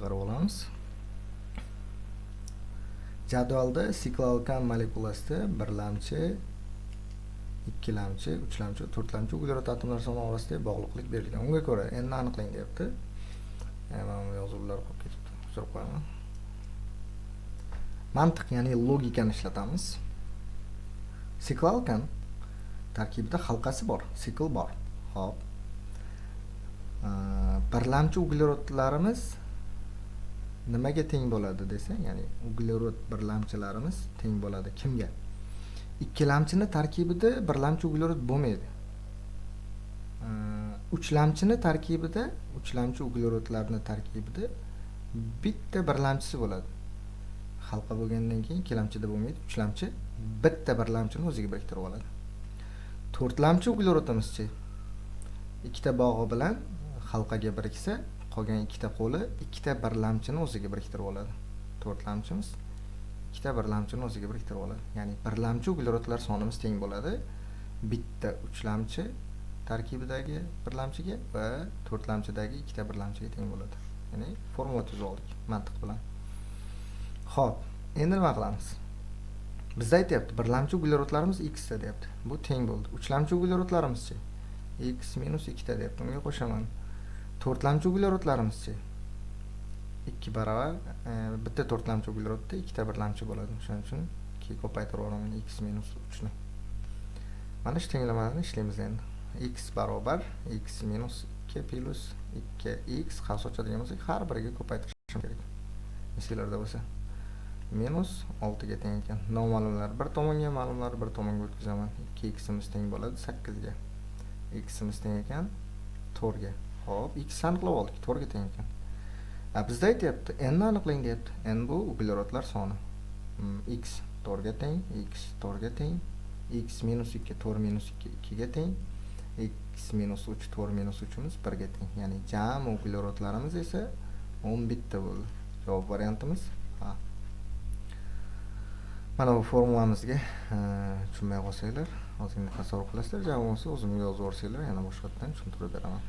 Qarab olamiz. Jadvalda sikloalkan molekulasida birlamchi, ikkilamchi, uchlamchi, to'rtlamchi uglerod atomlar soni orasidagi bog'liqlik berilgan. Unga ko'ra n ni aniqlang deyapti. Mana bu yozuvlar qolib ketibdi. O'chirib qo'yaman. Mantiq, ya'ni logikani ishlatamiz. Sikloalkan tarkibida halqasi bor, sikl bor. Xo'p. Birlamchi uglerodlarimiz nimaga teng bo'ladi desa, ya'ni uglerod birlamchilarimiz teng bo'ladi kimga? Ikkilamchini tarkibida birlamchi uglerod bo'lmaydi. Uchlamchini tarkibida, uchlamchi uglerodlarni tarkibida bitta birlamchisi bo'ladi. Halqa bo'lgandan keyin ikkilamchida bo'lmaydi, uchlamchi bitta birlamchini o'ziga biriktirib oladi. To'rtlamchi uglerodimizchi ikkita bog'i bilan halqaga biriksa, qolgan ikkita qo'li ikkita birlamchini o'ziga biriktirib oladi. To'rtlamchimiz ikkita birlamchini o'ziga biriktirib oladi. Ya'ni birlamchi uglerodlar sonimiz teng bo'ladi bitta uchlamchi tarkibidagi birlamchiga va to'rtlamchidagi ikkita birlamchiga teng bo'ladi. Ya'ni formula tuzib oldik mantiq bilan. Xo'p, endi nima qilamiz? Bizda aytyapti, birlamchi uglerodlarimiz x ta deyapti. Bu teng bo'ldi. Uchlamchi uglerodlarimizchi x minus 2 ta deyapti. Unga qo'shaman. To'rtlamchi uglerodlarimizchi 2 barobar bitta to'rtlamchi uglerodda ikkita birlamchi bo'ladi. O'shaning uchun 2 ko'paytirib yuboraman x minus 3 ni. Mana shu tenglamalarni ishlaymiz endi. X barobar x minus 2 plus 2x, qavs ochadigan bo'lsak, har biriga ko'paytirishim kerak. Esinglarda bo'lsa. Minus 6 ga teng ekan. Noma'lumlar bir tomonga, ma'lumlar bir tomonga o'tkazaman. 2x imiz teng bo'ladi 8 ga. X imiz teng ekan 4 ga. Xo'p, x aniqlab oldik, 4 ga teng ekan. A bizda aytyapti, n ni aniqlang deyapti. N bu uglerodlar soni. X 4 ga teng, x 4 ga teng, x minus 2, 4 minus 2 2 ga teng, x minus 3, 4 minus 3imiz 1 ga teng. Ya'ni jami uglerodlarimiz esa 11 ta bo'ldi. Javob variantimiz A. Mana bu formulamizga tushunmay qolsanglar, ozgina tasavvur qilasizlar, ja bo'lmasa o'zimga yozib yuborsanglar, yana boshqatdan tushuntirib beraman.